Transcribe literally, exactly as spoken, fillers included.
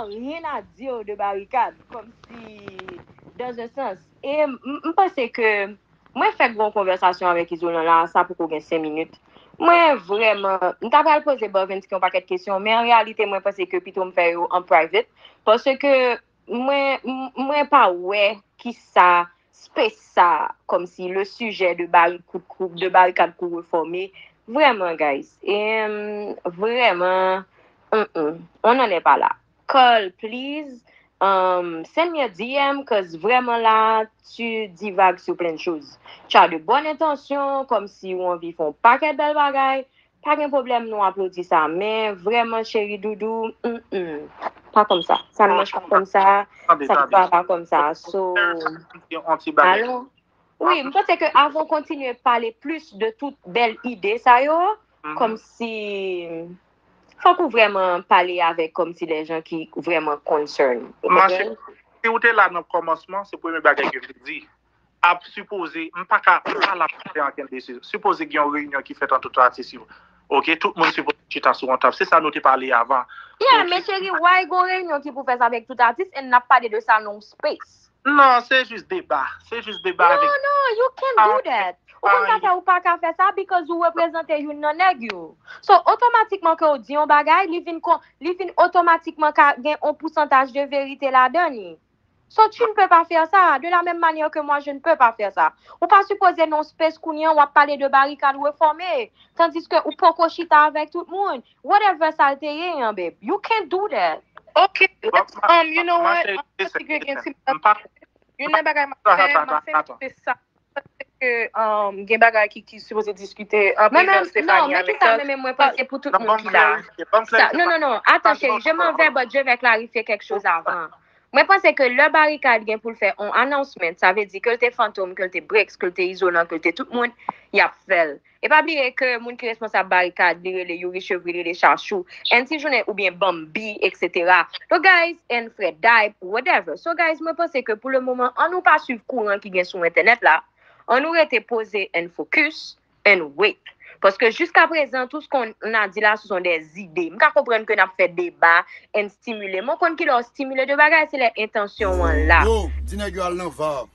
Rien à dire de Barikad, kòmsi, dans un sens. E m, m panse ke mwen fèk gen yon konvèsasyon avèk Izolan la, sa poko gen senk minit. Mwen vrèman, m ta pral poze Bò Ventik yon pakèt kesyon, men an reyalite, mwen panse ke pito m fè yo an private, paske mwen, m, mwen pa wè kisa space sa, kòmsi le sujet de barikad kou, de barikad kou reforme. Vrèman, guys. E, vrèman, mm, mm, on n'en est pas là. Call, please. Um, send me a D M, cause vrèman la, tu divagues sur plein de choses. Tu as de bonnes intentions, kòmsi ou anvi fè yon pakèt bèl bagay. Pa gen pwoblèm, nou aplodi sa. Men vrèman, cheri doudou, mm, mm, pa kòmsa. Ça ne marche pas comme ça, ça ne va pas comme ça. So, alon. Wi, m panse ke avan w kontinye pale plis de tout bèl ide sa yo, kòmsi, fòk ou vrèman pale avèk kòmsi les gens ki vrèman concern. Ou konprann? Si ou te la nan kòmansman, se premye bagay ke m te di. Ap sipoze, m pa ka, m pa la pou fè ankenn desizyon. Sipoze gen yon reyinyon ki fèt ant tout atis yo. Ok, tout moun sipoze chita sou yon tab. Se sa nou te pale avan. Yeah, men cheri, why gon reyinyon ki pou fèt avèk tout atis and n ap pale de sa nan yon space? Non, se jis deba. Se jis deba avèk. No, no, you can't do that. Ou konn sa fè ou pa ka fè sa because ou reprezante youn nan nèg yo. So, otomatikman ke ou di yon bagay, li vin kon, li vin otomatikman ka gen yon pousantaj de verite ladan li. So, tu ne peux pas faire ça. De la même manière que moi, je ne peux pas faire ça. Ou pa sipoze nan space kounye an, w ap pale de barikad reforme, tandis ke ou poko chita avèk tout moun. Whatever sa l te ye an, babe. You can't do that. Ok, um, you know what? Yon nan bagay m ap fè, m ap fè se sa. Paske, um, gen bagay ki, ki sipoze diskite ant Stephanie avèk Cuz. Non, men kisa, men mwen panse pou tout moun ki la. Non, non, non, attends, chérie, je m'en vais, but je vais clarifier quelque chose avant. Mwen panse ke lè Barikad gen pou l fè on announcement, sa vle di ke l te Fantom, ke l te Brix, ke l te Izolan, ke l te tout moun, y ap fè l. E pa bliye ke moun ki responsab Barikad, li rele Youri Chevry, li rele Chachou, and ti jounen oubyen Bambi, et cetera. So guys, and Fred Dype, whatever. So guys, mwen panse ke pou le moman, ann nou pa swiv kouran ki gen sou entènèt la. Ann nou rete poze and focus and wait. Paske jiska prezan, tout ce qu'on a dit là, ce sont des idées. M ka konprann ke n ap fè deba and stimule. Mwen konn ki lè w stimule de bagay, se lè entansyon an la. Yo, di nèg yo al nan var.